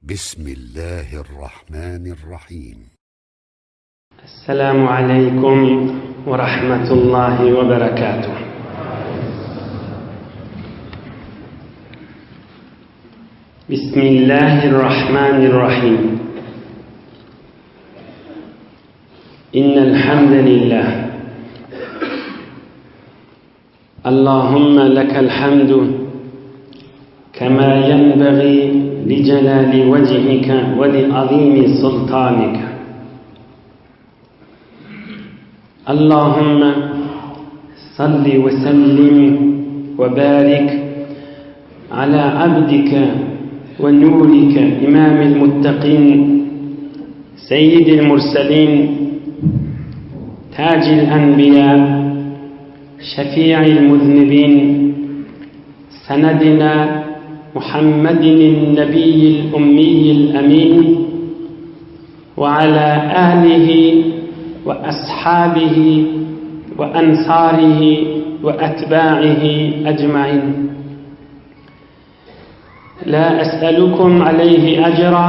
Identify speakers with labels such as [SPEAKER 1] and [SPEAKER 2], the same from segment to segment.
[SPEAKER 1] بسم الله الرحمن الرحيم
[SPEAKER 2] السلام عليكم ورحمة الله وبركاته بسم الله الرحمن الرحيم إن الحمد لله اللهم لك الحمد كما ينبغي لجلال وجهك ولعظيم سلطانك اللهم صل وسلم وبارك على عبدك ونورك إمام المتقين سيد المرسلين تاج الأنبياء شفيع المذنبين سندنا محمد النبي الأمي الأمين وعلى آله وأصحابه وأنصاره وأتباعه أجمعين لا أسألكم عليه أجرا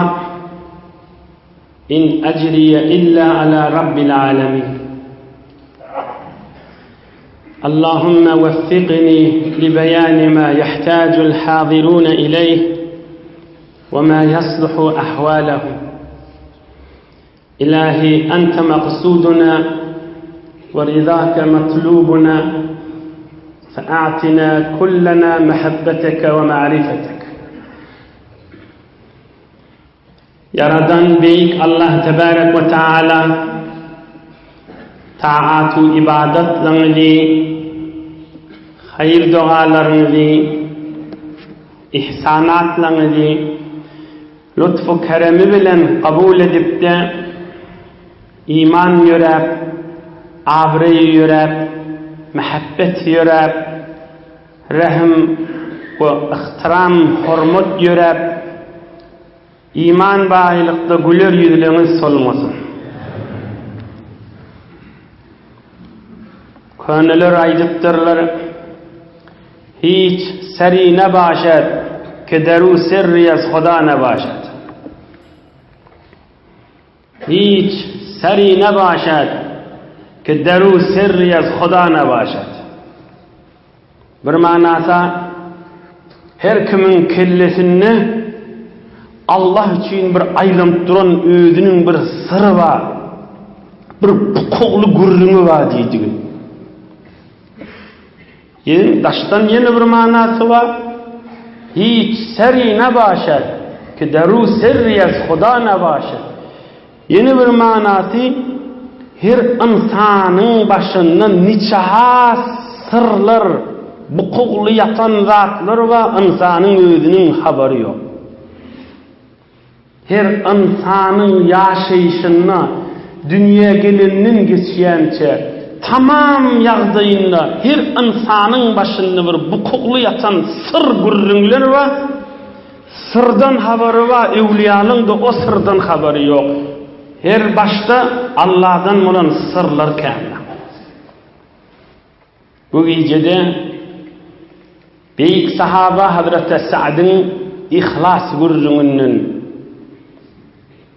[SPEAKER 2] إن أجري إلا على رب العالمين اللهم وفقني لبيان ما يحتاج الحاضرون إليه وما يصلح أحوالهم إلهي أنت مقصودنا ورضاك مطلوبنا فأعطنا كلنا محبتك ومعرفتك Ýaradan Beýik Allah Tebarek we Taala taat-u ybadatlaryňyzy, haýyr-dogalaryňyzy, ihsanatlaryňyzy lutf-u keremi bilen kabul edip-de, iman ýöräp, abraý ýöräp, mähebbet ýöräp, rehim we yhtyram, hormat ýöräp, Iman baýlykda güler ýüzleňiz solmasyn. Köneler aýdypdyrlar, Hiç seri ne başat, ki deru sirri ez Huda ne başat. Hiç seri ne başat, ki deru sirri ez Huda ne başat. Bir manasa, her kimiň kellesinde Allah üçin bir aýlanyp duran özüniň bir syry bar, bir bukugly gürrüňi bar diýdigi. Ýene daşdan ýene bir manasy bar. Hiç seri ne başat, ki deru sirri ez Huda ne başat. Ýene bir manasy, her ynsanyň başynda niçe-ha syrlar, bukugly ýatan zatlar bar, ynsanyň özüniň habary ýok. Her ynsanyň ýaşaýşynda, dünýä gelenden geçýänçä, tamam ýagdaýynda her ynsanyň başynda bir bukugly ýatan syr gürrüňler bar, Syrdan habary bar, öwlüýalyň-da o syrdan habary ýok. Her başda Alladan bolan syrlar kändir. Bu gijede beýik sahaba Hazreti Sa'dyň yhlas gürrüňinden,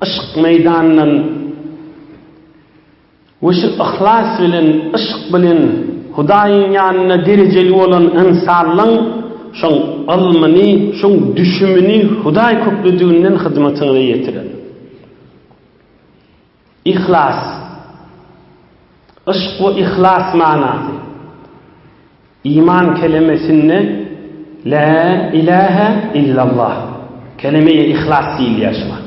[SPEAKER 2] yşk meýdanyndan We şu yhlas bilen, yşk bilen Hudaýyň ýanynda derejeli bolan ynsanlaň şoň ylmyny, şoň düşümini Hudaý köklediginden hyzmatyňyza ýetirer. Yhlas. Yşk we yhlas manasy. Iman kelemesinde Lä ilähe illallah. Keleme-i yhlas diýilýär şuňa.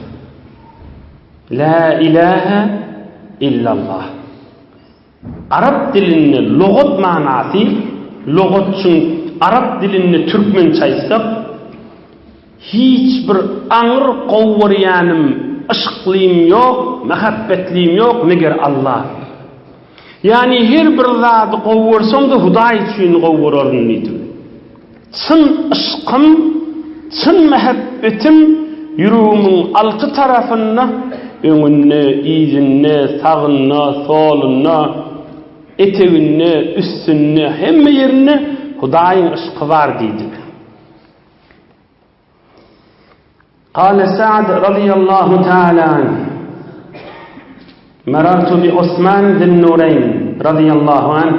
[SPEAKER 2] Lä ilähe illallah. Arap dilinde lugat manasy, lugat üçin arap dilinde türkmençe aýtsak, hiç bir aňyr gowurýanym, yşklym ýok, mähebbetlim ýok, meger Allah. Ýagny her bir zady gowy görseň-de Hudaý üçin gowy görerin diýdim. Çyn yşkym, çyn mähebbetim ýüregimiň alty tarapynda, öňünde, yzynda, sagynda, solunda, eteginde, üstünde, hemme ýerinde Hudaýyň yşky bar diýdim. Kale Sa'd razyýallahu ta'ala anh, Marartu bi Osman zin-Nureýn razyýallahu anh,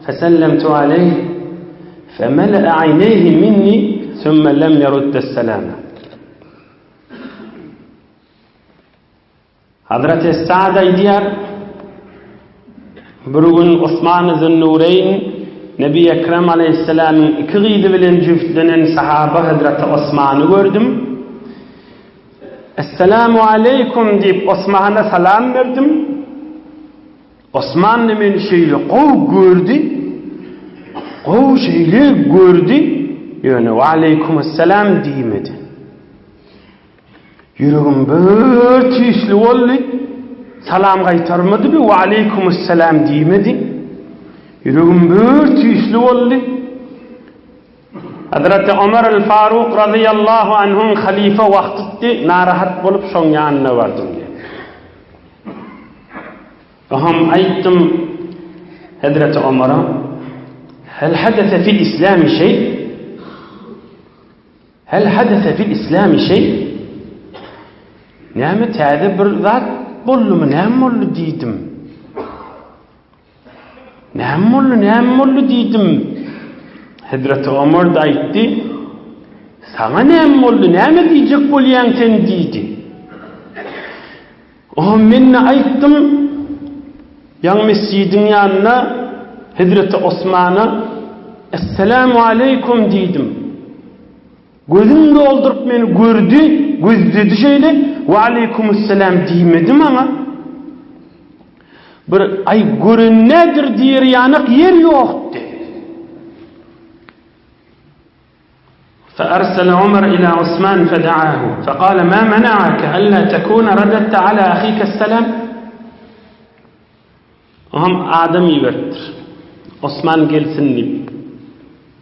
[SPEAKER 2] fesellemtu aleýh, femele'e aýneýhi minni, sümme lem ýeruddes-selame. Hazreti Sa'd aýdýar, Bir gün Osman Zünnureýn Nebi Ekrem aleýhissalamyň iki gyzy bilen jübütlenen sahaba Hazreti Osmany gördüm. Essalamu aleýkum diýip Osmana salam berdim. Osman-da meni şeýle gowy gördi, gowy şeýle gördi, ýöne waleýkumessalam diýmedi. Ýüregim bir tüýsli boldy. Salam gaýtarmady we waleýkumessalam diýmedi. Ýüregim bir tüýsli boldy. Hazreti Omar el-Faruk razyýallahu anhuň halyfa wagtydy, narahat bolup şoň ýanyna bardym diýýär. Oňam aýtdym Hazreti Omara, Hel hadese fil islami şeý? Hel hadese fil islami şeý? Näme täze bir zat boldumy, näme boldy diýdim. Näme boldy, näme boldy diýdim. Hezreti Omar da aýtdy, Saňa näme boldy, näme diýjek bolýaň sen diýdi. Oňa men-de aýtdym, ýaňy mesjidiň ýanynda Hezreti Osmana Esselamu aleýkum diýdim. Gözüni dolduryp meni gördi, gözledi şeýle, We aleýkumessalam diýmedi maňa. Bir aý gören nädir diýer ýanak ýer ýokdy. فأرسل عمر إلى عثمان فدعاه فقال ما منعك ألا تكون رددت على أخيك السلام Oňam adam iberipdir. Osman gelsin diýip.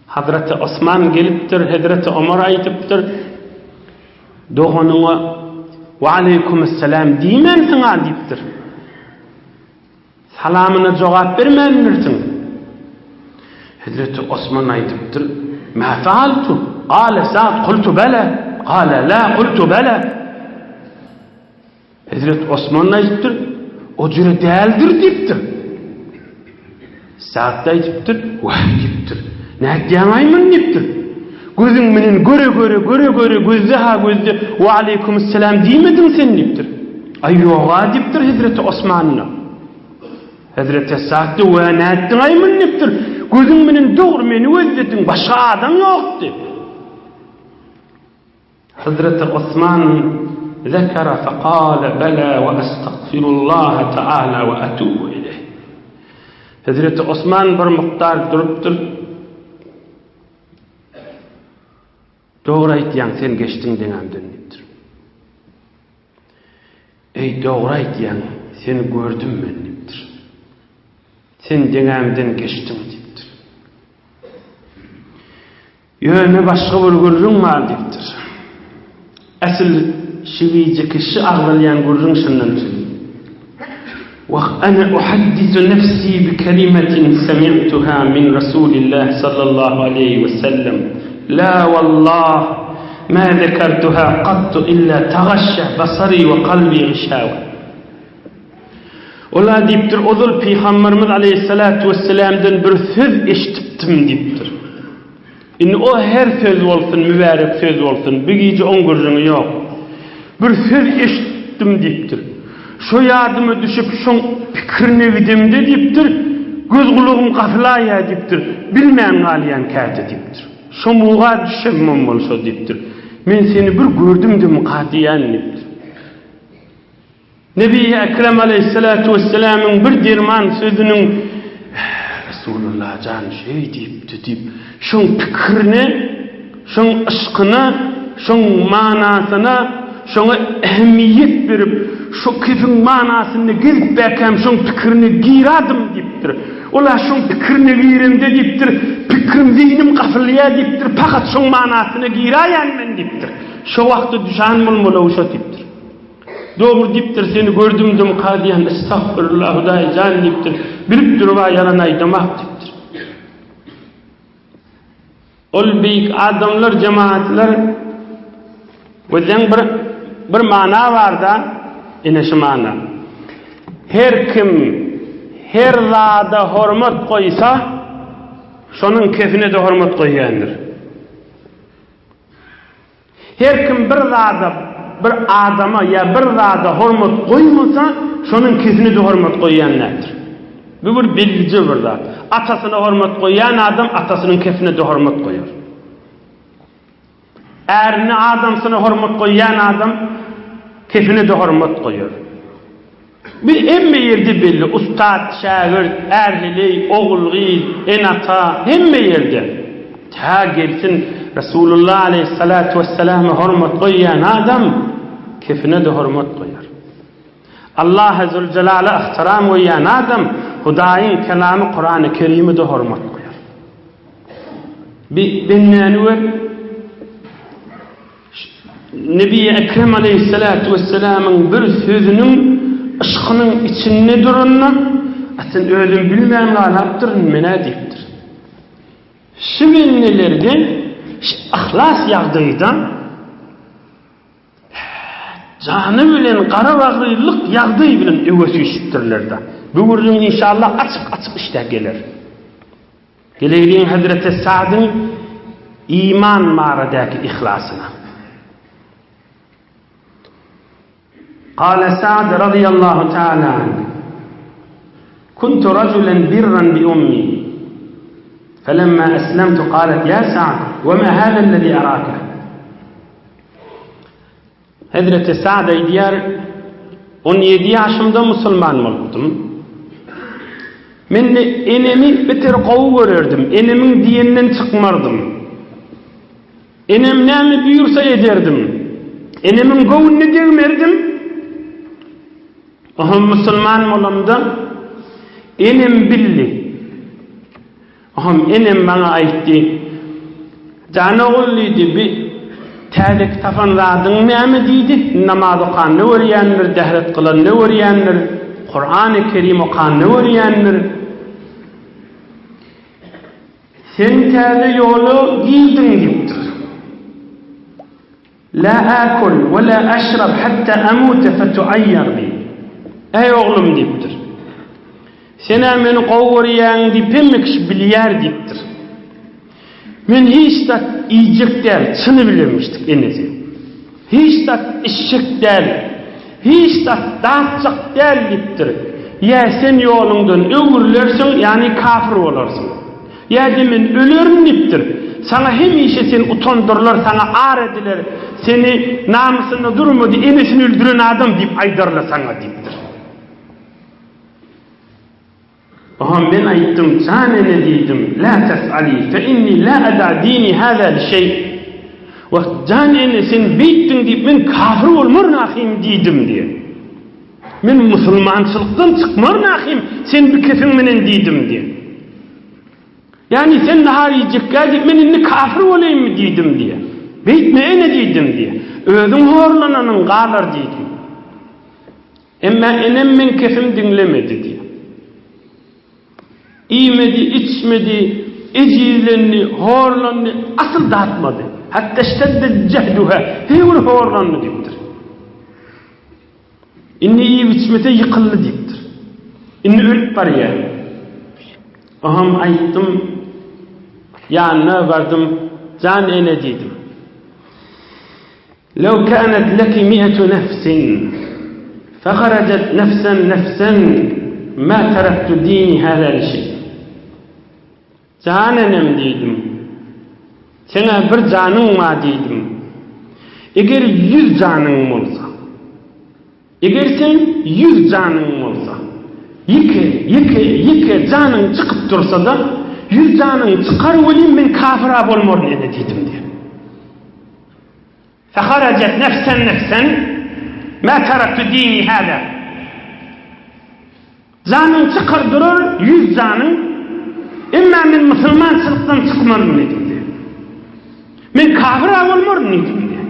[SPEAKER 2] Hazreti Osman gelipdir, Hezreti Omar aýdypdyr, Doganyňa Wa aleýkumessalam diýmänsiň-a diýipdir. Salamyna jogap bermändirsiň. Hezreti Osman aýdypdyr, Mä faaltu? Gale Sa'd, Kultu bela. Gale la, kultu bela. Hezreti Osman aýdypdyr, O jüre däldir diýipdir. Sa'd aýdypdyr, Wah diýipdir. Nätýäň-aý muny diýipdir. Gözüň menen göre-göre, göre-göre, gözde-ha gözde, Wa aleýkumessalam diýmediň sen diýipdir. Aý ýog-a diýipdir Hezreti Osmanda. Hezreti Sa'd we nätdiň-aý muny diýipdir. Gözüň menen dogry meni gözlediň, başga adam ýokdy. Hezreti Osman zekere fekale bela we estagfirullaha teala we etubu ileyh. Hezreti Osman bir mukdar durupdyr. Dogry aýtýaň, sen geçdiň deňämden diýipdir. Eý, dogry aýtýaň, seni gördüm men diýipdir. Sen deňämden geçdiň diýipdir. Ýöne başga bir gürrüň bar diýipdir. Äsl şigijeki şy agzalýan gürrüň şundan çyky. Wah ana uhaddisu nefsi bi kelimetin semi'tuha min Rasulillah sallallahu aleýhi we sellem. La wallah ma zekertuha kattu illa tagaşşa basari we kalbi gişawe. Ola diýipdir, ozal Pygamberimiz aleýhissalatu wesselamdan bir söz eşidipdim diýipdir. Indi o her söz bolsun, mübärek söz bolsun, bu gije oň gürrüňi ýok. Bir söz eşitdim diýipdir. Şo ýadyma düşüp, şoň pikirine gidemde diýipdir, göz-gulagym gafylaýýar diýipdir, bilmän galýan käte diýipdir. Şo muga düşemem bolsa diýipdir. Men seni bir gördüm-de-mika diýýän diýipdir. Nebi Ekrem aleýhissalatu wesselamyň bir derman sözüniň Resulullah jan şeý diýipdi diýip, şoň pikirine, şoň yşkyna, şoň manasyna, şoňa ähmiýet berip, şo kefiň manasynda gezip bäkäm şoň pikirine giradym diýipdir. Ol-a şoň pikirine giremde diýipdir, pikrim zeýnim gafylýar diýipdir, pakat şoň manasyna giraýan men diýipdir. Şo wagtda düşan bolmaly-ow şo diýipdir. Dogry diýipdir seni gördüm dymka diýen estagfirullah Hudaý jan diýipdir bilip duruba ýalan aýdamak diýipdir. Ol beýik adamlar jemaatlar. Gözleň bir bir mana barda, ine şu mana. Her kim her zada hormat goýsa, şonuň kefine-de hormat goýýandyr. Her kim bir zada, bir adama ýa bir zada hormat goýmasa, şonuň kefine-de hormat goýýan däldir. Bu bir bellije bir zat. Atasyna hormat goýýan adam atasynyň kefine-de hormat goýar. Ärine, adamsyna hormat goýýan adam kefine-de hormat goýar. Bu hemme ýerde belli, ussat, şägirt, är-heleý, ogul-gyz, ene-ata, hemme ýerde. Tä gelsin Resulullah aleýhissalatu wesselama hormat goýýan adam kefine-de hormat goýar. Allaha Züljelala yhtyram goýýan adam Hudaýyň kelamy Kurany Kerime-de hormat goýar. Bi bendäni gör. Nebi Ekrem aleýhissalatu wesselamyň bir sözüniň yşkynyň içinde duranda, Sen özüm bilmän galapdyryn men-ä diýipdir. Şu bendelerde şu yhlas ýagdaýda Jany bilen garabagrylyk ýagdaý bilen öňe süýşüpdirler-de. Bu gürrüň inşallah açyk-açyk işdä geler. Geleýliň Hezreti Sa'dyň iman baradaky yhlasyna. Kale Sa'd razyýallahu ta'ala anh, Kuntu rajulen birran bi ummi, felemma eslemtu kalet ýa Sa'd, we ma hâzellezî arâke? Hezreti Sa'd aýdýar, 17 ýaşymda musulman bolupdym. Men enemi beter gowy görerdim, enemiň diýeninden çykmardym. Enem näme buýursa ederdim. Enemiň göwnüne degmerdim. Oňam musulman bolamda, enem bildi. Oňam enem maňa aýtdy. Jan ogul diýdi, bi täzeki tapan zadyň näme diýdi. Namaz okanyny görýändir, dähret kylanyny görýändir, Kurany Kerim okanyny görýändir. Sen täze ýola girdiň diýipdir. La akul we la aşrab hatta amute fetuaýýar bi. Eý oglum diýipdir. Sen-ä meni gowy görýäň diýip hemme kişi bilýär diýipdir. Men hiç zat iýjek däl, çyny bilenmişdik enesi. Hiç zat içjek däl, hiç zat datjak däl diýipdir. Ýa sen ýoluňdan öwrülersiň, ýagny kafir bolarsyň. Ýa-da men ölerin diýipdir. Saňa hemişe seni utandyrlar, saňa ar ediler, seni namysynda durmady, enesini öldüren adam diýip aýdarlar saňa diýipdir. Oňa men aýtdym, Jan ene diýdim, la tef'ali, fe inni la ada dini hâzâ li şeý. Wah, jan ene, sen beýtdiň diýip, men kafir bolmaryn ahym diýdim diýen. Men musulmançylykdan çykmaryn ahym, sen bu kefiň menen diýdim diýen. Ýagny sen nahar iýjekkä diýip, men indi kafir bolaýynmy diýdim diýen. Beýtme ene diýdim diýen. Özüň horlananyň galar diýdim. Emma enem meň kesim diňlemedi diýýär. Iýmedi, içmedi, ejizlendi, horlandy, asyl datmady. Hatda ştedde jehduha, heý bir horlandy diýipdir. Indi iýip-içmese ýykyldy diýipdir. Indi ölüp barýar. Oňam aýtdym, ýanyna bardym, jan ene diýdim. Lew kânet leki mi'etu nefsin, feharajat nefsen nefsen, mâ terektu dini hâzâ li şeý. Jan enem diýdim. Seň-ä bir janyň bar diýdim. Eger ýüz janyň bolsa. Eger seň ýüz janyň bolsa, ýeke, ýeke, ýeke janyň çykyp dursa-da, ýüz janyň çykar welin men kafir-a bolmaryn ene diýdim diýen. Feharajat nefsen nefsen, ma terektu dini hâzâ. Janyň çykar durar, ýüz janyň, emma men musulmançylykdan çykmaryn diýdim diýen. Men kafir-a bolmaryn diýdim diýen.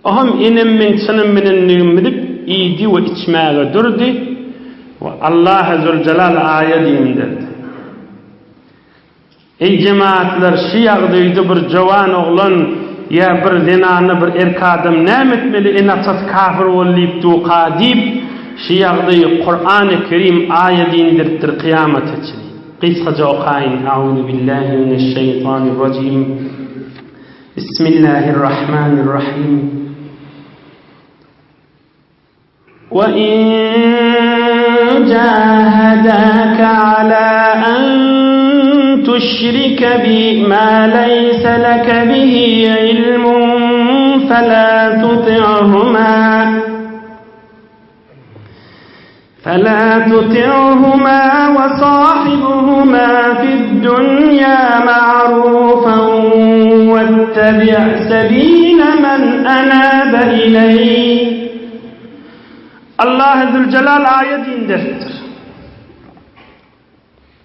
[SPEAKER 2] Oham enem meň çynym bilendigimi bilip, iýdi we içmäge durdy we Allahy Züljelal aýat inderdi. Eý jemaatlar, şu ýagdaýda bir jowan oglan. Ýa bir zenana bir erk adam näme etmeli ene-atasy kafir bol diýip duka diýip, şy ýagdaýy Kurany Kerim aýat indiripdir kyýamata çenli. Gysgaja okaýyn, Auzubillahi mineşşeýtanirrajim. Bismillahirrahmanirrahim. وَإِن جَاهَدَاكَ عَلَىٰ أَن تُشْرِكَ بِي مَا لَيْسَ لَكَ بِهِ عِلْمٌ فَلَا تُطِعْهُمَا فَلَا تُطِعْهُمَا وَصَاحِبْهُمَا فِي الدُّنْيَا مَعْرُوفًا وَاتَّبِعْ سَبِيلَ مَنْ أَنَابَ إِلَيَّ Allah Zülcelal aýat inderipdir.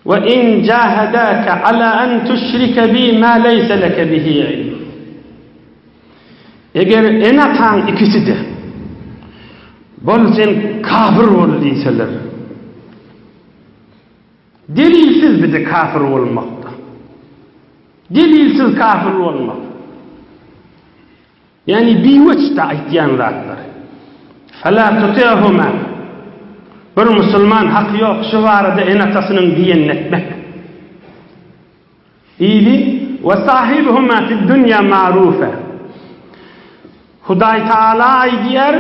[SPEAKER 2] We in jahadaka ala an tuşrike bi ma leysa leke bihi ilm. Eger ene-ataň ikisi-de bol sen kafir bol diýseler. Delilsiz bir-de kafir bolmakda. Delilsiz kafir bolmak. Ýagny biweçde aýtýan zatlary. Fela tuti'huma. Bir musulman haky ýok şu barada ene-atasynyň diýenini etmek. Ili we sahibhuma fid dunýa ma'rufa. Hudaý Taala aýdýar,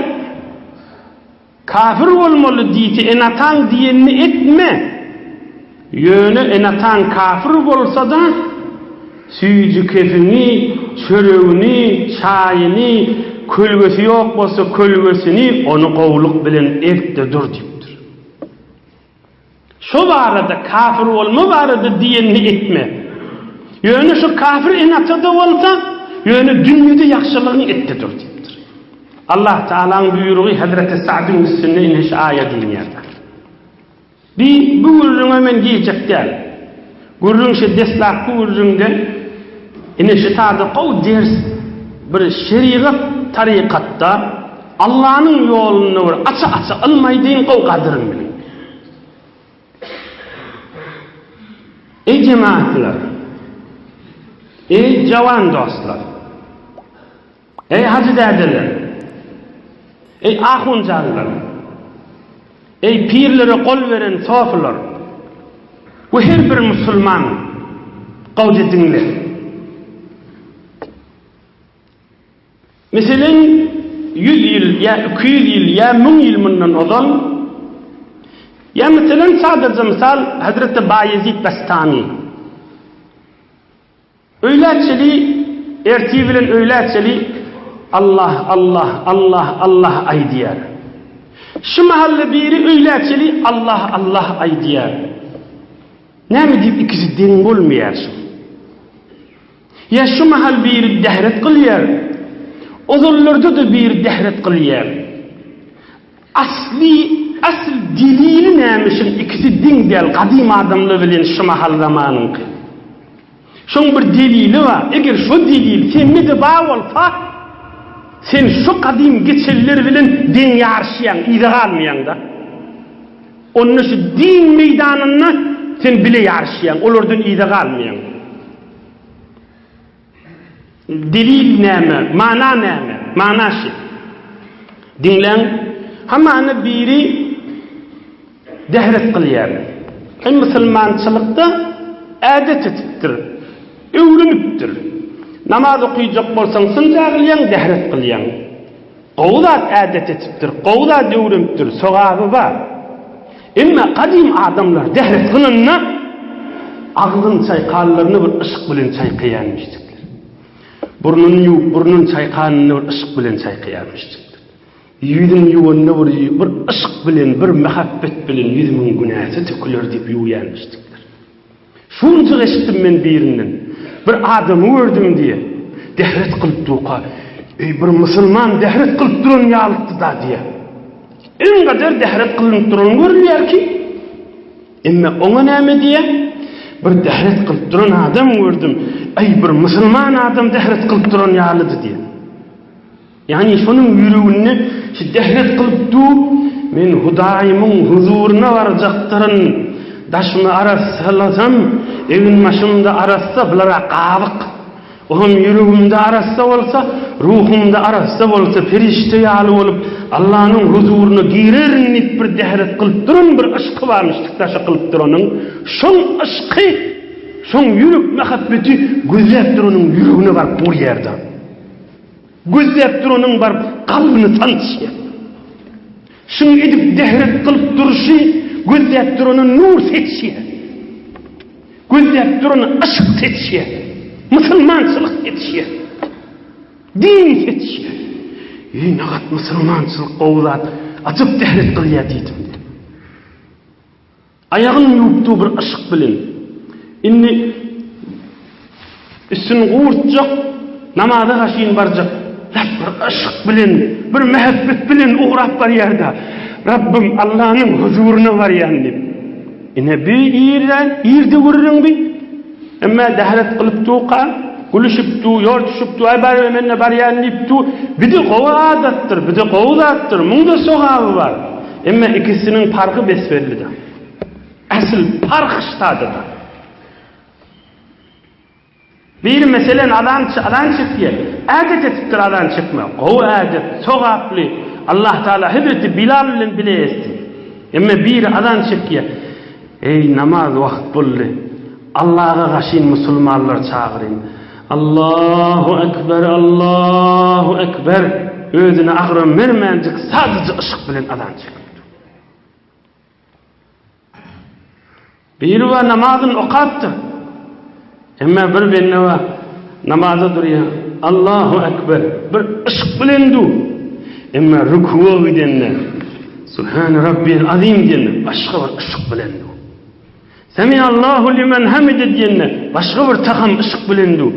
[SPEAKER 2] Kafir bolmaly diýse ene-ataň diýenini etme. Ýöne ene-ataň kafir bolsa-da, süýji kefiňi, çöregini, çaýyny, kölgesi ýok bolsa kölgesini ony gowulyk bilen elt-de dur diýipdir. Şo barada, kafir bolma barada diýenini etme. Ýöne şu kafir ene-ata-da bolsa, ýöne dünýede ýagşylygyňy et-de dur diýipdir. Allah Tagalaň buýrugy Hezreti Sa'dyň üstünde ine şu aýat inýär. Bi bu gürrüňe men girjek däl. Gürrüň şu deslapky gürrüňde ine şu sada gowy ders bir şerigat tarykatda Allanyň ýolunda bir aça-aça ylym aýdaýyn gowy gadyryny biliň. Eý jemagatlar! Eý jawan dostlar! Eý hajy dädeler! Eý ahunjanlar! Eý pirlere gol beren sofular! We her bir musulman gowja diňle! Meselem, ýüz ýyl ýa 200 ýyl ýa 1000 ýyl mundan ozal, ýa meselem sadaja mysal Hazreti Baýezid Bastami. Öýlä çeli, ertir bilen öýlä çeli Allah, Allah, Allah, Allah aýdýar. Şu mahally biri öýlä çeli Allah, Allah aýdýar. Näme diýip ikisi deň bolmaýar şu? Ýa şu mahal biri dähret kylýar, ozallarda-da biri dähret kylýar. Asly, asl delili näme şuň ikisi deň däl gadym adamlar bilen şu mahal zamanyňky. Şoň bir delili bar, eger şo delil sende-de bar bolsa, sen şo gadym geçenler bilen deň ýaryşýaň, yza galmaýaň-da. Onda şu din meýdanynda sen bile ýaryşýaň, olardan yza galmaýaň. Delil näme? Mana näme? Mana şi. Diňläň. Hamana biri dehret kylýar. Hem musulmançylykda ädet etipdir, öwrenipdir. Namaz okyjak bolsaň synja kylýaň, dehret kylýaň. Gowy zat ädet etipdir, gowy zat öwrenipdir, sogaby bar. Emma gadym adamlar dehret kylanda agzyny çaýkanlaryny bir yşk bilen çaýkaýanmyşdyklar. Burnuny ýuwup, burnuny çaýkanynda bir yşk bilen çaýkaýarmyşdyklar. Ýüzüni ýuwanda bir bir yşk bilen, bir mähebbet bilen ýüzümiň günäsi töküler diýip ýuwýanmyşdyklar. Şunjyk eşitdim men birinden. Bir adamy gördüm diýe. Dehret kylyp durka, Eý, bir musulman dehret kylyp duran ýalydy-da diýe. Iň gader dehret kylynyp duran görülýär ki, emme oňa näme diýe? Bir dehret kylyp duran adam gördüm. Eý, bir musulman adam dehret kylyp duran ýalydy diýe. Ýagny şonuň ýüreginde şu dehret kylyp dur, Men Hudaýymyň huzuryna barjakdyryn, daşymy arassalasam, egin-başym-da arassa, bular-a gabyk. Olam ýüregimde arassa bolsa, ruhumda arassa bolsa, perişde ýaly bolup, Allanyň huzuryna girerin diýip bir dehret kylyp duran bir yşky barmyşdyk daşa kylyp duranyň, şoň yşky, şoň ýürek mähebbeti gözläp duranyň ýüregine baryp urýar-da. Gözläp duranyň baryp kalbyny sançýar. Şuny edip dehret kylyp durşy gözläp durana nur seçýär. Gözläp durana yşk seçýär. Musulmançylyk seçýär. Din seçýär. Eý, nagat musulmançylyk gowy zat, ajap dehret kylýar diýdim. Aýagyn ýuwupdy bir yşk bilen. Indi üstüni gurtjak, namaza gaşyn barjak. Lap bir yşk bilen, bir mähebbet bilen ugrap barýar-da. Rabbym Allanyň huzuryna barýan diýip. Ine bi irden, irde gürrüň bi. Emma dähret kylyp duka, gülüşip du, ýortuşyp du, aý barybir men-de barýan diýip du. Bi-de gowy adatdyr, bi-de gowy zatdyr, muň-da sogaby bar. Emma ikisiniň parhy bes-belli-dä. Asyl parh ştada-da. Biri meselen azan azan çekýär. Ädet etipdir azan çekmek. Gowy ädet, sogaply. Allah Taala hezreti Bilal bilen bile etdi. Emma biri azan çekýär. Eý namaz wagt boldy. Allaha gaşyn musulmanlar çagyryn. Allahu ekber Allahu ekber özüne agram bermänjik sadaja yşk bilen azan çekipdir. Biri bar namazyny okapdyr. Emma bir bende bar namaza durýar. Allahu ekber bir yşk bilen dur. Emma rükuwa gidende Subhane Rabbiyel azim diýende başga bir yşk bilen dur. Semiallahu limen hamide diýende başga bir tagam yşk bilen dur.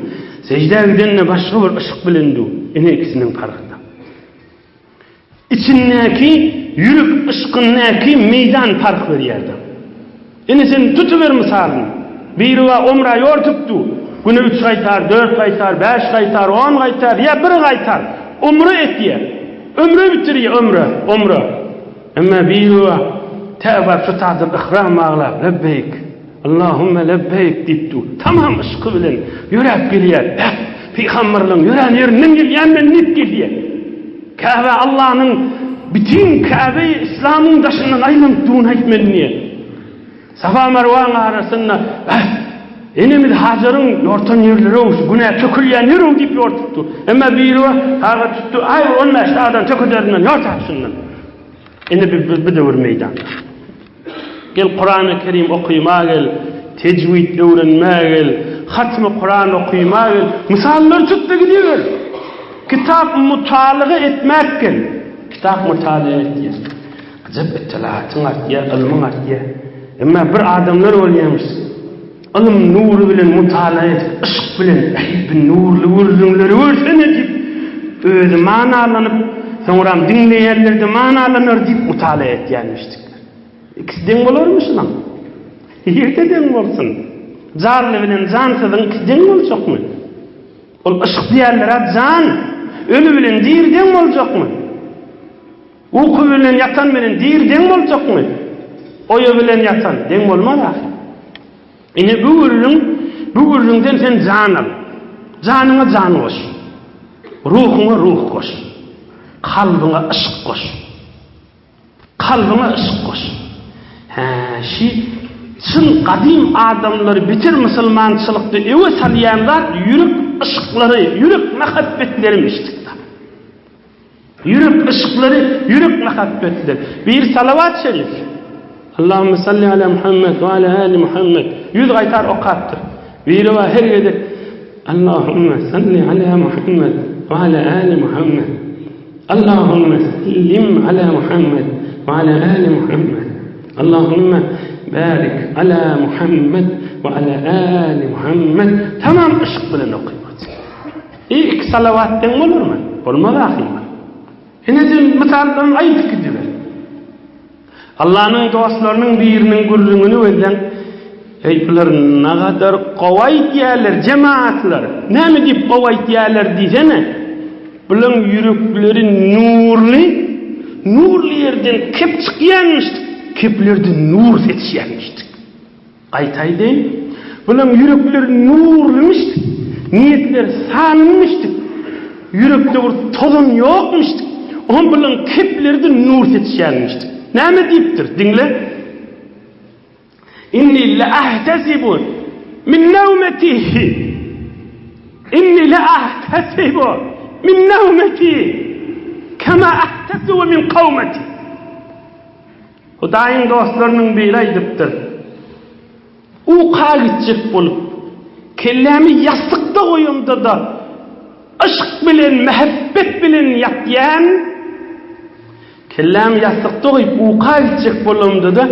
[SPEAKER 2] Sejdä gidende başga bir yşk bilen dur. Ine ikisiniň parhy. Içindäki ýürek yşkyndaky meýdan parh berýärdi. Ine sen tutuber mysalyny. Biri bar omra ýortupdy. Güne üç gaýtar, dört gaýtar, bäş gaýtar, on gaýtar ýa bir gaýtar. Umra etýär. Ömre bitirýär, ömre, omra. Emma biri bar tä baryp şu taýdan yhram baglap, lebbeýk. Allahümme lebbeýk diýip dur. Tamam yşky bilen ýöräp gelýär. Äh, pygamberleň ýörän ýerinden gelýän men diýip gelýär. Käbe Allanyň bütin Käbe Islamyň daşyndan aýlanyp durun aýt men diýýär. Safa Marwaň arasynda äh, enemiz Hajaryň ýortan ýerleri-ow, şu günä tökülýän ýer-ow diýip ýortup dur. Emma biri bar, sagat tutdy, aý 15 adam tökederin men, ýortap şundan. Indi bu döwür meýdanda. Gel Kurany Kerim okyma gel, tejwid öwrenmä gel, hatmy Kuran okyma gel, mysallar tutda gidiber. Kitap mutalyga etmäk gel. Kitap mutalyga etýär. Ajap ytlatyň artýar, ylmyň artýar. Emma bir adamlar bolýarmyş. Ylym nury bilen mutala edip, yşk bilen, Äý, bi nurly gürrüňleri görsene diýip, özi manalanyp, soňram diňleýänler-de manalanar diýip mutala etýänmişdikler. Ikisi deň bolarmy şunuň? Nirde deň bolsun? Janly bilen jansyzyň ikisi deň boljakmy? Ol yşk diýenler-ä jan, öli bilen diri deň boljakmy? Uky bilen ýatan bilen diri deň boljakmy? Oýa bilen ýatan deň bolmaz ahyr. Ine bu gürrüň, bu gürrüňden sen jan al. Janyňa jan goş. Ruhuňa ruh goş. Kalbyňa yşk goş. Kalbyňa yşk goş. Hä, şi çyn gadym adamlary beter musulmançylykda öwe salýan zat ýürek yşklary, ýürek mähebbetleri-mişdik-da. Ýürek yşklary, ýürek mähebbetleri. Biri salawat şerif. Allahümme salli ala Muhammed we ala ali Muhammed. Ýüz gaýtar okapdyr. Biri bar her gezek Allahümme salli ala Muhammed we ala ali Muhammed. Allahümme sellim ala Muhammed we ala ali Muhammed. Allahümme barik ala Muhammed we ala ali Muhammed. Tamam yşk bilen okyp. Ilk salawat deň bolarmy? Bolmaz ahyry. Ine sen mysallaryny aýdyp gidiber. Allanyň dostlarynyň biriniň gürrüňini gözleň. Eý, bular nagadar gowy aýdýarlar, jemaatlar. Näme diýip gowy aýdýarlar diýsene. Bulaň ýürekleri nurly, nurly ýerden kep çykýanmyş, keplerden nur seçýänmişdik. Gaýtaýdy. Bulaň ýürekleri nurlymyş. Niýetleri sanynmyşdyk. Ýürekde bir tozan ýokmuşdyk. Oňa bulaň kepleri-de nur seçýänmişdik. Näme diýipdir? Diňle. Inni le ahtesibu min nawmeti. Inni le ahtesibu min nawmeti kema ahtesibu min kawmeti. Hudaýyň dostlarynyň biri aýdypdyr. Uka gitjek bolup, kellämi ýassykda goýamda-da, yşk bilen, mähebbet bilen ýatýan, kellämi ýassykda goýup uka gitjek bolamda-da,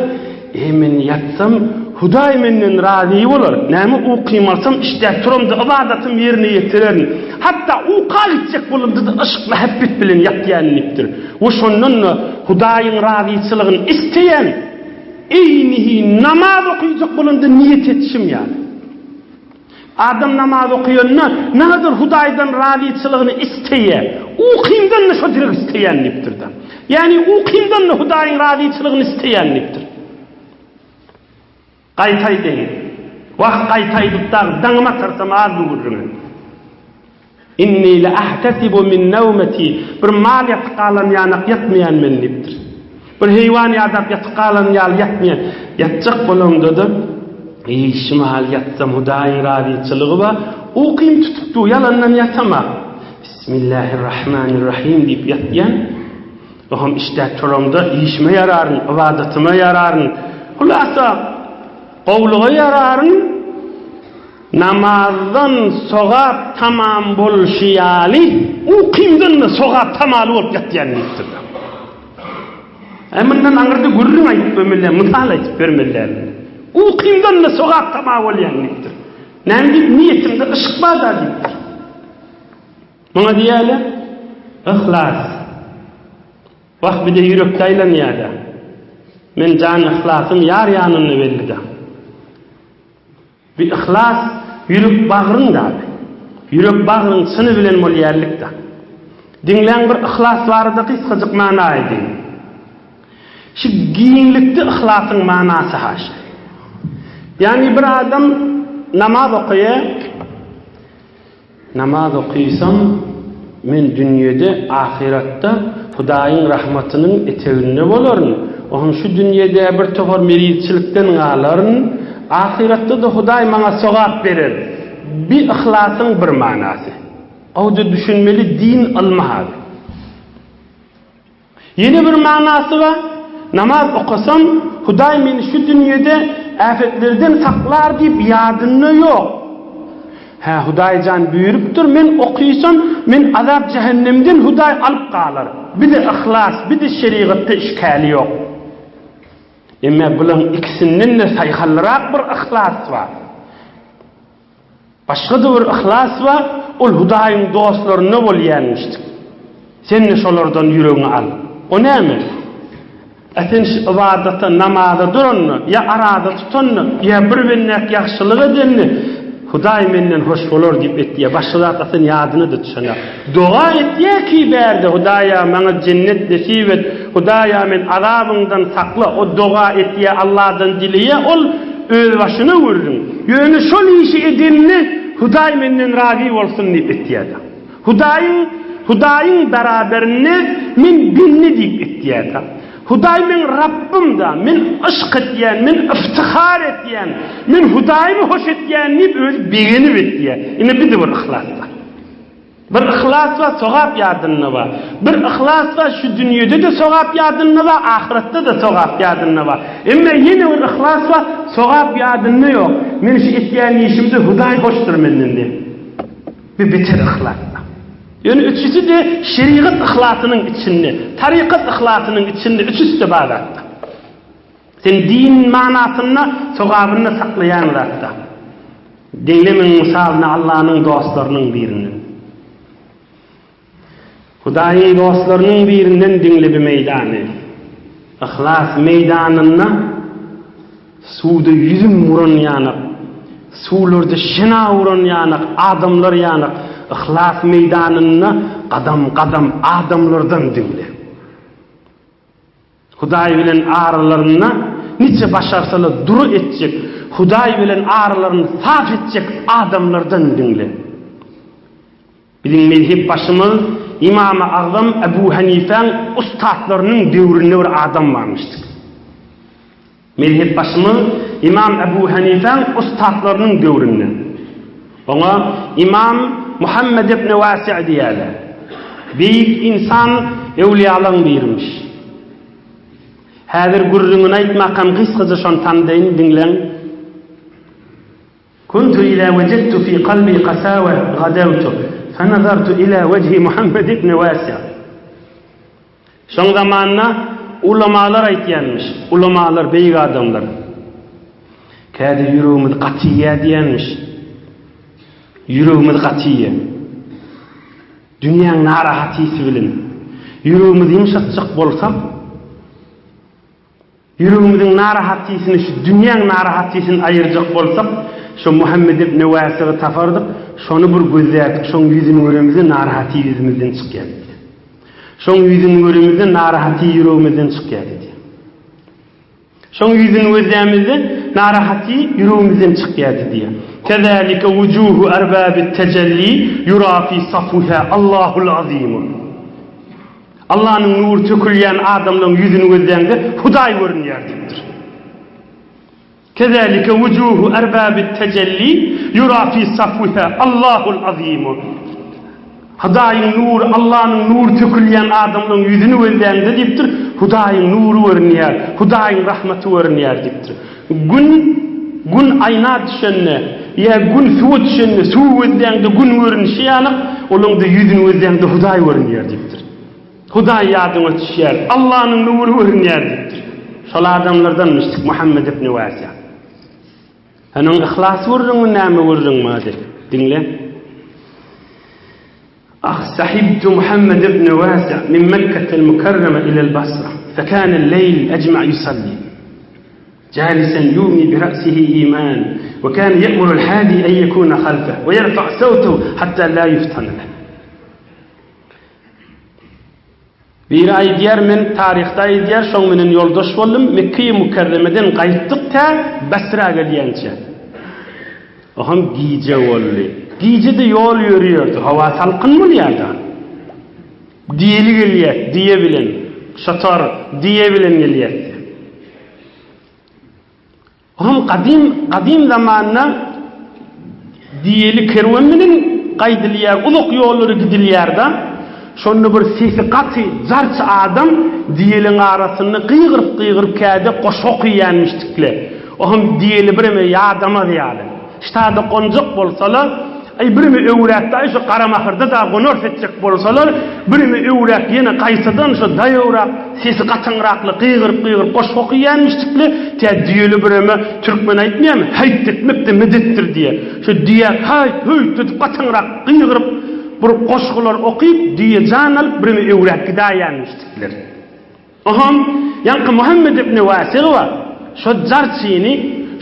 [SPEAKER 2] E, men ýatsam, Hudaý menden razy bolar, näme ukym alsam, işdäp turamda ybadatymy ýerine ýetirerin. Hatda uka gitjek bolamda-da yşk, mähebbet bilen ýatýan diýipdir. We şondan-da Hudaýyň razyçylygyny isleýän. Eýnihi namaz okyjak bolanda niýet etişim ýaly. Adam namaz okýanda näder Hudaýdan razyçylygyny isleýär. Ukymdan-da şo direg isleýän diýipdir-de. Ýagny ukymdan-da Hudaýyň razyçylygyny isleýän diýipdir. Gaýta aýdaýyn. Wah, gaýta aýdyp dagy daňym atarsam az bu gürrüňe. Inni le ahtesibu min nawmeti, bir mal ýatyp galan ýanak ýatmaýan men diýipdir. Bir heýwan ýadap ýatyp galan ýaly ýatmaýan. Ýatjak bolamda-da, Eý, şu mahal ýatsam Hudaýyň razyçylygy bar, ukym tutup dur, ýalandan ýatama. Bismillahirrahmanirrahim diýip ýatýan. Oňam işdäp turamda işime ýararyn, ybadatyma ýararyn. Hulasa, gowulyga ýararyn. Namazdan sogap tamam bolşy ýaly, ukymdan-da sogap tamaly bolup ýatýan diýipdir. Äý, mundan aňyrda gürrüň aýdyp bermeli däl, mysal aýdyp bermeli däl. Ukymdan-da sogap tama bolýan diýipdir. Näme diýip, niýetimde yşk bar-da diýipdir. Muňa diýýärler, yhlas. Wah, bir-de ýürekde aýlanýar-da. Men jan yhlasym ýar ýanynda belli-de. Bir yhlas ýürek bagryň dady. Ýürek bagryň çyny bilen bolýarlykda. Diňläň bir yhlas barada gysgajyk mana aýdyn. Şu giňlikde yhlasyň manasy haşy. Ýagny bir adam namaz okaýar, Namaz okysam, men dünýede, ahyratda Hudaýyň rahmatynyň eteginde bolaryn. Oňa şu dünýede bir topar merizçilikden galaryn, ahyratda-da Hudaý maňa sogap berer. Bi yhlasyň bir manasy. Gowja düşünmeli din ylmy haly. Ýene bir manasy bar, namaz okasam, Hudaý meni şu dünýede äpetlerden saklar diýip ýadynda ýok. Hä, Hudaý jan buýrupdyr, men okysam, men azap jähennemden Hudaý alyp galar. Bir-de yhlas, bir-de şerigatda işgäli ýok. Emma bulaň ikisinden-de saýhallyrak bir yhlas bar. Başga-da bir yhlas bar, ol Hudaýyň dostlarynda bolýanmyşdyk. Sen-de şolardan ýüregiňi al. O näme? A sen şu ybadata, namaza duranda, ýa araza tutanda, ýa bir bendäk ýagşylyk edende, Hudaý menden hoş bolar diýip etýär. Başga zat a sen ýadyna-da düşenok. Doga etýär ki bärde, Hudaýa maňa jennet nesip et, Hudaýa men azabyňdan sakla. O doga etýär, Alladan dileýär, ol özbaşyna gürrüň. Ýöne şol işi edenine Hudaý menden razy bolsun diýip etýär-de. Hudaýyň Hudaýyň beraberinde men bende diýip etýär-de. Hudaý meň Rabbym-da, men yşk etýän, men yftihar etýän, men Hudaýymy hoş etýän diýip özi begenip etýär. Ine bir-de bir yhlas bar. Bir yhlas bar, sogap ýadynda bar. Bir yhlas bar, şu dünýede-de sogap ýadynda bar, ahyretde-de sogap ýadynda bar. Emma ýene bir yhlas bar, sogap ýadynda ýok. Men şu etýän işimde Hudaý hoşdur menden diýip. Bir beter yhlas bar. Ýöne üçüsi-de şerigat yhlasynyň içinde, tarykat yhlasynyň içinde üçüsi-de bar zatda. Sen din manasynda sogabyny saklaýan zatda. Diňle meň mysalyny Allanyň dostlarynyň birinden. Hudaýyň dostlarynyň birinden diňle bi meýdany. Yhlas meýdanynda suwda ýüzüm uran ýanak, suwlarda şena uran ýanak adamlar ýanak yhlas meýdanynda gadam-gadam adamlardan diňle. Hudaý bilen aralarynda niçe başarsalar dury etjek, Hudaý bilen aralaryny sap etjek adamlardan diňle. Biziň mezhep başymyz Ymamy Agzam Ebu Hanifäň ussatlarynyň döwründe bir adam barmyşdyk. Mezhep başymyz Ymam Ebu Hanifäň ussatlarynyň döwründe. Oňa Ymam Muhammed ibn Wasi' diýýärler. Beýik ynsan öwlüýalaryň birimiş. Häzir gürrüňini aýtmakam gysgaja şony tandaýyn, diňläň. Kuntu iza wejedtu fi kalbi kasawe gadawtu fenazartu ila wejhi Muhammed ibn Wasi'. Şoň zamanynda ulamalar aýtýanmyş, ulamalar, beýik adamlar. Käde ýüregimiz gaty iýýär diýýänmiş. Ýüregimiz gaty iýýär. Dünýäň narahatysy bilen ýüregimizi ýumşatjak bolsak, Ýüregimiziň narahatlysyny şu dünýäň narahatlysyny aýyrjak bolsak, şo Muhammet ibn Wäsigi tapardyk, şony bir gözlärdik, şoň ýüzüni göremizde narahaty ýüzümizden çykýar diýdi. Şoň ýüzüni göremizde narahaty ýüregimizden çykýar diýdi. Şoň ýüzüni gözlämizde narahaty ýüregimizden çykýar diýdi. Kezalike wujuhu erbabit tejelli yura fi safwiha Allahul azim. Allanyň nury tökülýän adamlaryň ýüzüni gözläňde Hudaý görünýär diýipdir. Kezalike wujuhu erbabit tejelli yura fi safwiha Allahul azim. Hudaýyň nury, Allanyň nury tökülýän adamlaryň ýüzüni gözläňde diýipdir, Hudaýyň nury görünýär, Hudaýyň rahmaty görünýär diýipdir. Gün Gün aýna düşende, ýa Gün suwa düşende, suwy gözläňde Gün görünişi ýalyk, olaňda ýüzüni gözläňde Hudaý görünýär diýipdir. Hudaý ýadyňa düşýär, Allanyň nury görünýär diýipdir. Şol adamlardanmyşdyk Muhammet ibn Wäsiýa. Onuň yhlas gürrüňi näme gürrüň bardy? Diňle. Ah, sahibtu Muhammed ibn Wasi' min Mekketel Mukerreme ilel Basra, fekâne leýl ejme' yusalli. Jâlisen yûmî bi ra'sihi îmân, ve kâne ye'murul hâdî en yekûne halfeh, ve yerfa' sewtehu hattâ lâ yuftane leh. Biri aýdýar, men taryhda aýdýar, şoň menen ýoldaş boldum, Mekgeýi Mükerremeden gaýtdyk tä Basra gelýänçä. Oňam gije boldy. Gije-de ýol ýörýärdi, howa salkyn bolýar-da. Diýeli gelýäs, diýe bilen. Şotar, diýe bilen gelýäs. Oňam gadym, gadym zamanda diýeli kerwen bilen gaýdylýar, uzak ýollara gidilýär-de. Şonda bir sesi gaty jarçy adam diýeliň arasynda gygyryp-gygyryp käde goşgy okyýanmyşdykle. Oňam diýeli bireme ýadamaz ýaly. Ştada gonjak bolsalar, aý birimi öwräkde aý şu Garamahyrda dagy gonars etjek bolsalar, birimi öwräk ýene gaýtadan şo daýawrak sesi gataňrakly gygyryp-gygyryp goşgy okyýanmyşdykle, tä düýeli bireme türkmen aýtmaýarmy, häýt etmek-de medetdir diýe. Şo düýä häýt, hüýt edip gataňrak gygyryp bir goşgular okyp, düýe jan alyp birimi öwräk gidäýenmişdikler. Oňam ýaňky Muhammet ibn Wäsig bar, şo jarçyny,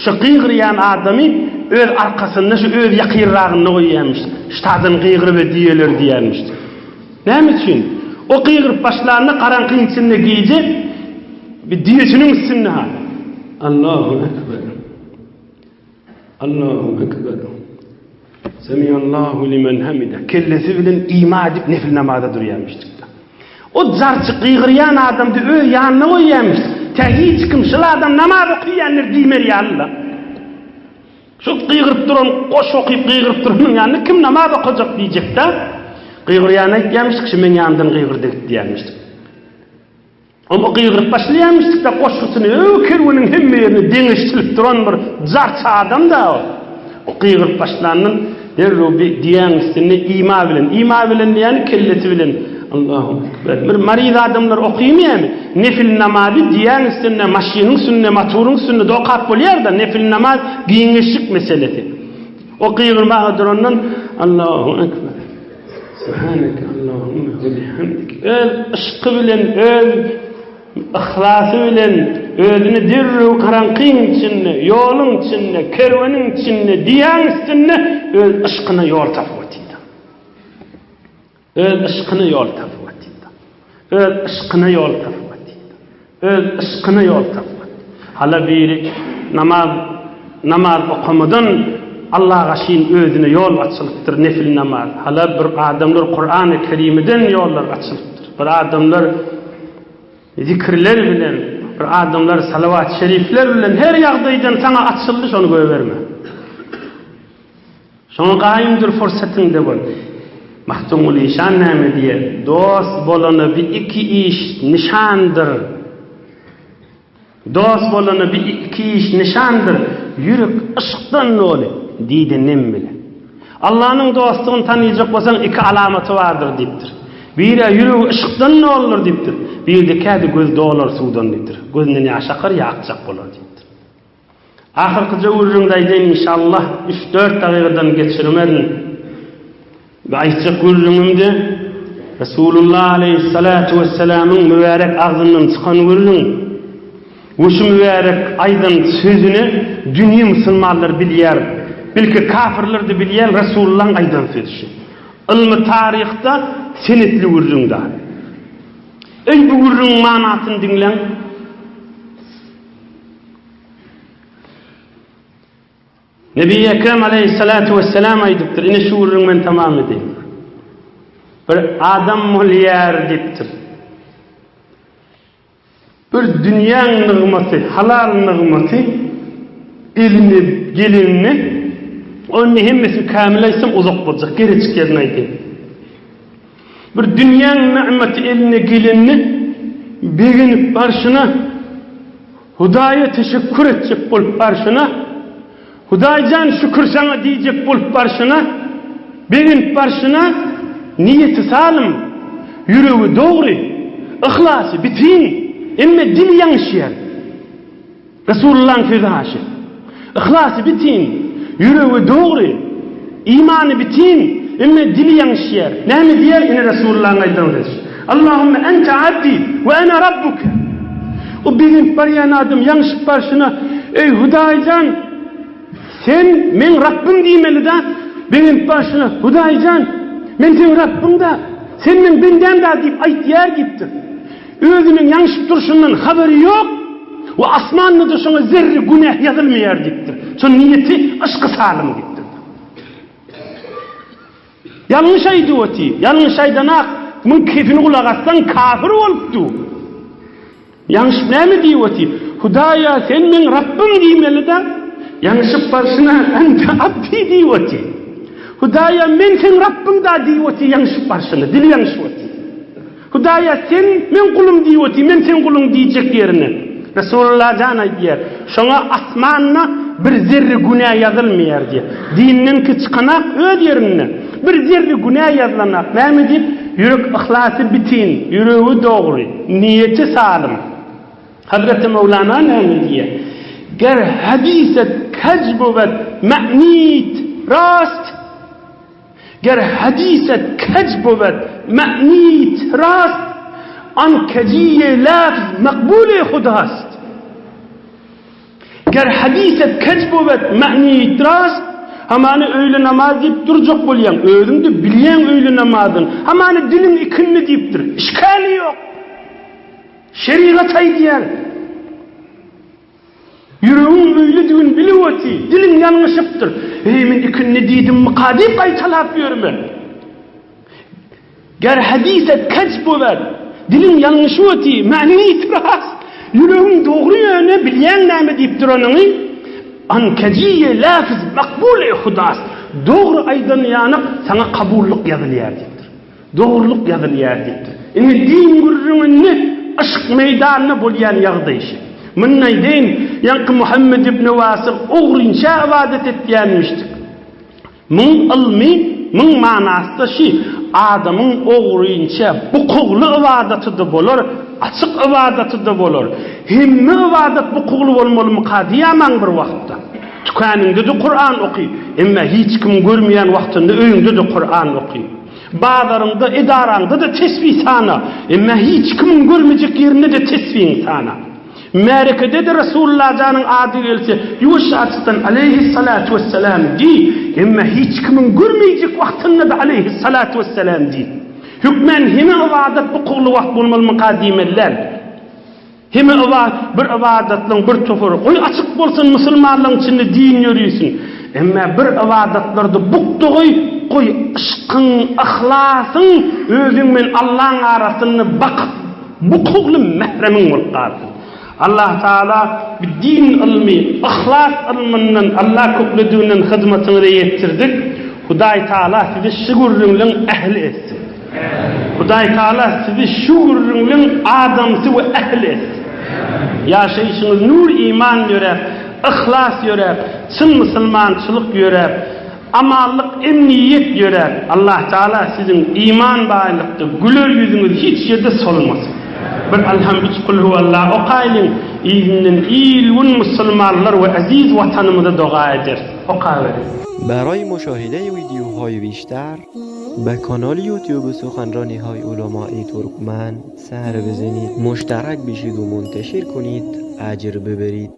[SPEAKER 2] şo gygyrýan adamy öz arkasynda, şu öz ýakynragynda goýýarmyş. Ştadan gygyryp-a düýeler diýýärmiş. Näme üçin? O gygyryp başlanda garaňkyň içinde gije bir düýesiniň üstünde-ha. Allahu ekber. Allahu ekber. Semiallahu limen hamide. Kellesi bilen ima edip nefil namaza durýarmyşdyk-da. O jarçy gygyrýan adamdy öz ýanyna goýýarmyş. Tä hiç kim şul adam namaz okaýandyr diýmer ýaly-la. Şu gygyryp duran, goş okyp gygyryp duranyň ýanynda kim namaz okajak diýjek-dä. Gygyrýana aýtýarmyşdyk, şu meň ýanymdan gygyrdy git diýýärmişdik. Onda gygyryp başlaýarmyşdyk-da, goşgusyny öw kerweniň hemme ýerine deňeşdirip duran bir jarçy adam-da o. O gygyryp başlandan derrew bir düýäň üstünde ima bilen, ima bilen diýýäni kellesi bilen, Allahu ekber. Bir maryz adamlar okymýarmy? Nefil namazy düýäň üstünde, maşynyň üstünde, motoryň üstünde-de okap bolýar-da, nefil namaz giňişlik meselesi. O gygyrmaga durandan Allahu ekber. Subhaneke Allahümme we bihamdik. Öz yşky bilen, öz yhlasy bilen özüni derrew garaňkyň içinde, ýoluň içinde, kerweniň içinde, düýäň üstünde öz yşkyna ýol tapyp otyrdy. Öz yşkyna ýol tapyp otyrdy. Öz yşkyna ýol tapyp otyrdy. Öz yşkyna ýol tapyp otyrdy. Hala biri namaz namaz okamadan. Allagaşyn özüne ýol açylypdyr nefil namaz. Hala bir adamlar Kurany Kerimiden ýollar açylypdyr. Bir adamlar zikirler bilen, bir adamlar salawat şerifler bilen her ýagdaýdan saňa açyldy şony goýberme. Şoňa gaýym dur fursatyňda bol. Magtymguly işan näme diýer? Dost bolana bi iki iş nyşandyr. Dost bolana bi iki iş nyşandyr, Ýürek yşkdan doly, dide nem bile. Allanyň dostlugyny tanyjak bolsaň iki alamaty bardyr diýipdir. Biri-ä ýüregi yşkdan doludyr diýipdir. Biri-de kädi gözi dolar suwdan diýipdir. Gözünden ýaş akar ýa akjak bolar diýipdir. Ahyrkyja gürrüňde aýdaýyn inşallah üç-dört dagygadan geçirmerin. Bu aýtjak gürrüňimde Resulullah aleýhissalatu wessalamyň mübärek agzyndan çykan gürrüň we şu mübärek aýdan sözüni dünýe musulmanlary bilýär. Belki kafirler-de bilýär Resulullahyň aýdan sözi şu. Ylmy taryhda senetli gürrüň da. Eý bu gürrüňiň manasyny diňläň. Nebi Ekrem aleýhissalatu wesselam aýdypdyr, ine şu gürrüňi men tamam edeýin. Bir adam bolýar diýipdir. Bir dünýäň nygmaty, halal nygmaty eline gelenini, ony hemmesini kämil aýtsam uzak boljak, gerejik ýerini aýdaýyn. Bir dünýäň nygmaty eline gelenini begenip barşyna, Hudaýa teşekkür etjek bolup barşyna, Hudaýjan şükür saňa diýjek bolup barşyna, begenip barşyna, niýeti salym, ýüregi dogry, yhlasy bitin, emme dili ýalňyşýar. Resulullahyň sözi haşy. Yhlasy bitin, ýüregi dogry, imany bitin, emme dili ýalňyşýar. Näme diýýär? Ine Resulullahyň aýdan sözi. Allahümme ente abdi we ene rabbuke. O begenip barýan adam ýalňyşyp barşyna, Eý Hudaýjan, sen meň Rabbym diýmeli-dä. Begenip barşyna, Hudaýjan, men seň Rabbyň-da, sen meň bendäm-dä diýip aýtýar diýipdir. Özüniň ýalňyşyp durşundan habary ýok we asmanda-da şoňa zerre günäh ýazylmaýar diýipdir. Şonuň niýeti yşky salym diýipdir. Ýalňyş aýdyp oty. Ýalňyş aýdanak, muň kefini gulak assaň kafir bolup dur. Ýalňyşyp näme diýip oty? Hudaýa sen meň Rabbym diýmeli-dä. Ýalňyşyp barşyna ente abdi diýip oty. Hudaýa men seň Rabbyň-da diýip oty ýalňyşyp barşyna, dili ýalňyşyp oty. Hudaýa sen meň gulum diýip otyr, men seň guluň diýjek ýerine. Resulullah jan aýdýar, şoňa asmanda bir zerre günä ýazylmaýar diýýär. Dinden ki çykanak öz ýerinde. Bir zerre günä ýazylanak. Näme diýip? Ýürek yhlasy bitin, ýüregi dogry, niýeti salym. Hazreti Mewlana näme diýýär? Ger hadiset kej buwed ma'nit rast Ger hadiset kej buwed, ma'nit rast, an kejiýe lafz makbule hudast. Ger hadiset kej buwed, ma'nit rast, hamany öýle namaz diýip durjak bolýaň, özüň-de bilýäň öýle namazyny, hamany diliň ikindi diýipdir, işgäli ýok. Şerigat aýdýar. Ýüregiň öýledigini bilip oty, diliň ýalňyşypdyr. Eý, men ikindi diýdimmika diýip gaýtalap ýörme. Ger hadiset kej bolar, diliň ýalňyşyp oty, many rast, ýüregiň dogry ýöne bilýäň näme diýip duranyňy, an kejiýe lafz makbul-e hudas, dogry aýdan ýanak saňa kabullyk ýazylýar diýipdir. Dogrulyk ýazylýar diýipdir. Indi din gürrüňinde yşk meýdanynda bolýan ýagdaý şi. Munda aýdaýyn, ýaňky Muhammet ibn Wasyk ogrynça ybadat etýänmişdik. Muň ylmy, muň manasy-da şi, adamyň ogrynça bukugly ybadaty-da bolar, açyk ybadaty-da bolar. Hemme ybadat bukugly bolmalymyka diýýämaň bir wagtda. Tükeniňde-de Kuran oky, emma hiç kimiň görmeýän wagtynda öýüňde-de Kuran oky. Bazaryňda, edaraňda-da tesbi sana, emma hiç kimiň görmejek ýerinde-de tesbiňi sana. Märekede-de Resulullah janyň ady gelse, ýuwaş-ýaşdan aleýhissalatu wessalam diý, emma hiç kimiň görmeýjek wagtynda-da aleýhissalatu wessalam diý. Hökmän heme ybadat bukugly wagt bolmalymyka diýmeli däl. Hemme yba bir ybadatlaň bir topary, goý açyk bolsun musulmanlaň içinde din ýörisin. Emma bir ybadatlarda bukda goý, goý yşkyň, yhlasyň özüň bilen Allaň arasynda bakyp bukugly mähremiň bolup galsyn. Allah Taala bi din ylmy, yhlas ylmyndan Allah köklediginden hyzmatyňyza ýetdirdik. Hudaý Taala sizi şu gürrüňleň ähli etsin. Hudaý Taala sizi şu gürrüňleň adamsy we ähli etsin. Ýaşaýşyňyz nur iman ýöräp, yhlas ýöräp, çyn musulmançylyk ýöräp, amanlyk emniýet ýöräp, Allah Taala siziň iman baýlykda güler ýüzüňiz hiç ýerde solmasyn. Bir Alham üç Kulhuwallah okaýlyň, yzyndan il-gün musulmanlar we eziz watanymyza doga ederis. Okaweriň.
[SPEAKER 3] Baraý muşahide wideohaý bişter be kanal ýutube suhanranihaý ulamai turkmen ser bizenid muşterak bişid u munteşir kunid ajr biberid.